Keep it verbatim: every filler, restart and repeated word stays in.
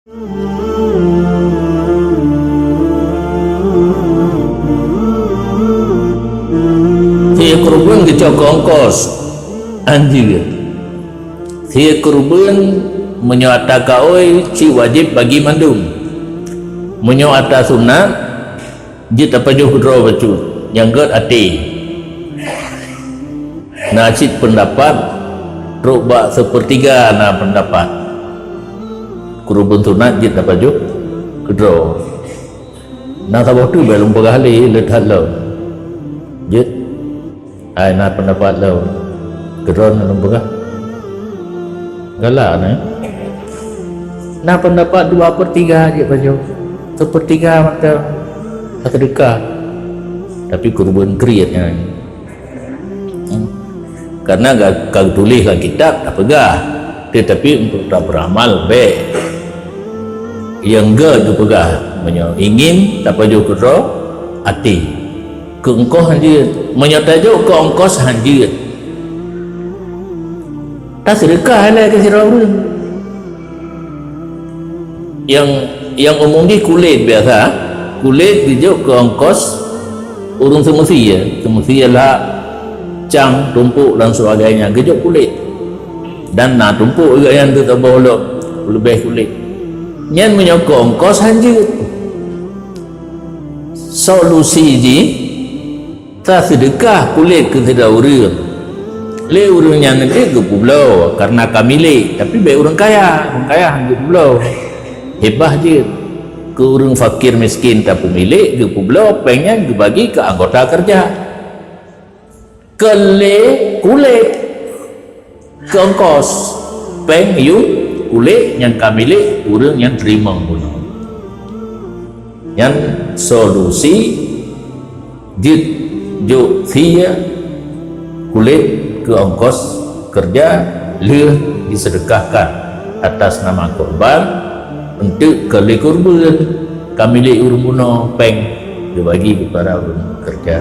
Sikureubeuen geucok keu ongkos anjeut. Sikureubeuen meunyoe ata kaôi cit wajéb bagi mandum. Meunyoe ata sunat, jeuet tapajoh keudroe bacut, nyang gét até. Na cit peundapat, trok bak seupeurtiga na peundapat. Kureubeuen sunat jeuet tapajoh keudroe. Na saboh teuk bèk lôn peugah lé, le that lom. Jeuet. Hai na peundapat lom. Keudroe lôn peugah. Galak na. Na peundapat dua per tiga jeuet pajoh. Seupeurtiga mantong seudeukah. Tapi kureubeuen kriet nyan. Hmm. Karena ka, ka geutuléh lam kitab tapeugah, teutapi untuk taberamal bèk. Nyang gét geupeugah, meunyoe ingin tapajoh keudroe até. Keu ongkos hanjeuet. Meunyoe tajok keu ongkos hanjeuet, taseudeukah ilèe keu sidroe ureueng. Nyang, nyang umum jih kulét biasa, kulét geujok keu ongkos ureueng seumeusie, seumeusie lhak, cang, tumpôk dan sebagainya, geujok kulét. Dan na tumpôk juga nyang teutoboh lom, leubeh kulét. Nyan meunyoe keu ongkos hanjeuet. Solusi jih, taseudeukah kulét keu sidroe ureueng. Lé ureueng nyan nanti geupeubloe karena ka milék, tapi bèk ureueng kaya, ureueng kaya han geupeubloe. Hibah jeuet. Keu ureueng fakir miskin tapeumilék, geupeubloe péng nyan geubagi keu anggota keureuja. Keu lé kulét, keu ongkos, péng yum kulét nyang ka milék ureueng nyang teurimong bunoe. Nyan solusi jeuet jok sie kulét keu ongkos keureuja lheueh diseudeukahkan atas nama korban, eunteuk keu lé kureubeuen ka milék ureueng bunoe péng geubagi keupada ureueng keureuja.